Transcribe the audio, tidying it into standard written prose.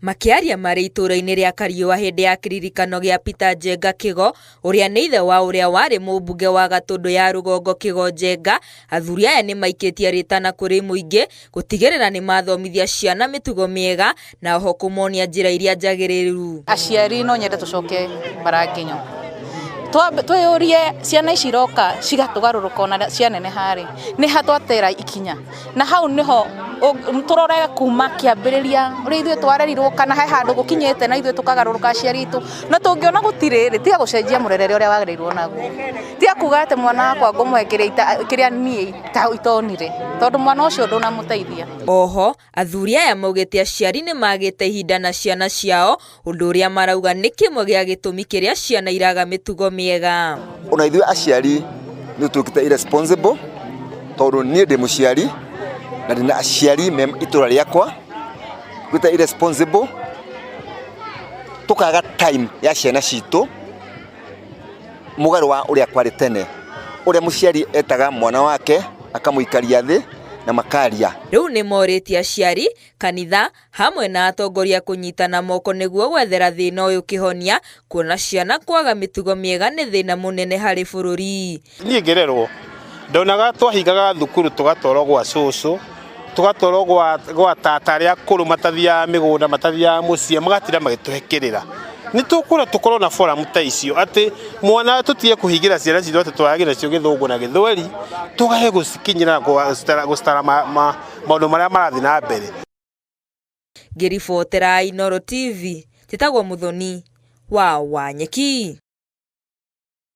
Makĩaria marĩ itũũra-inĩ rĩa Kariũa hĩndĩ ya kĩririkano gĩa Peter Njenga Kĩgo, ũrĩa nĩ ithe wa ũrĩa warĩ mũmbunge wa Gatũndũ ya Rũgongo Kĩgo Njenga, athuri aya nĩ maikĩtie rĩtana kũrĩ mũingĩ gũtigĩrĩra nĩ mathomithia ciana mĩtugo mĩega na oho kũmonia njĩra iria njagĩrĩru. Aciari no nyende tũcoke mbaranginyo twĩyũrie ciana ici iroka cigatũgarũrũka ona cianeneha rĩ, nĩ ha twatera ikinya? Na hau nĩho tũrore kuma kĩambĩrĩria ũrĩa ithuĩ twarerirwo kana he handũ gũkinyĩte na ithuĩ tũkagarũrũka aciari aitũ. Na tũngĩona gũtirĩ rĩ, tiga gũcenjia mũrerere ũrĩa warerirwo naguo. Tiga kuga atĩ mwana wakwa ngũmũhe kĩrĩa niĩ itonire, tondũ mwana ũcio ndũnamũteithia. Oho, athuri aya maugĩte aciari nĩ magĩte ihinda na ciana ciao, ũndũ ũrĩa marauga nĩ kĩmwe gĩa gĩtũmi kĩrĩa ciana iraga mĩtugo mĩega. Ona ithuĩ aciari nĩ tũtuĩkĩte irresponsible, tondũ niĩ ndĩ mũciari na ndĩna aciari me itũra rĩakwa, tuĩkĩte irresponsible, tũkaga time ya ciana citũ, mũgarũ wa ũrĩa kwarĩ tene, ũrĩa mũciari etaga mwana wake akamũikaria thĩ na makaria. Rĩu nĩ morĩtie aciari, kanitha hamwe na atongoria kũnyitana moko nĩguo gwethera thĩna ũyũ kĩhonia, kuona ciana kwaga mĩtugo mĩega nĩ thĩna mũnene harĩ bũrũri. Niĩ ngĩrerwo ndonaga twahingaga thukuru tũgatwarwo gwa cũcũ, tũgatwarwo gwa tata arĩa akũrũ matathiaga mĩgũnda, matathiaga mũciĩ, magatinda magĩtũhe kĩrĩra. Nĩ tũkwenda tũkorwo na forum ta icio atĩ mwana tũtige kũhingĩra ciana citũ atĩ twarage nacio Gĩthũngũ na Gĩthweri, tũgae gũcikinyĩra na gũcitara maũndũ marĩa marathiĩ na mbere. Ngĩribotera Inooro TV, njĩtagwo Mũthoni wa Wanyeki.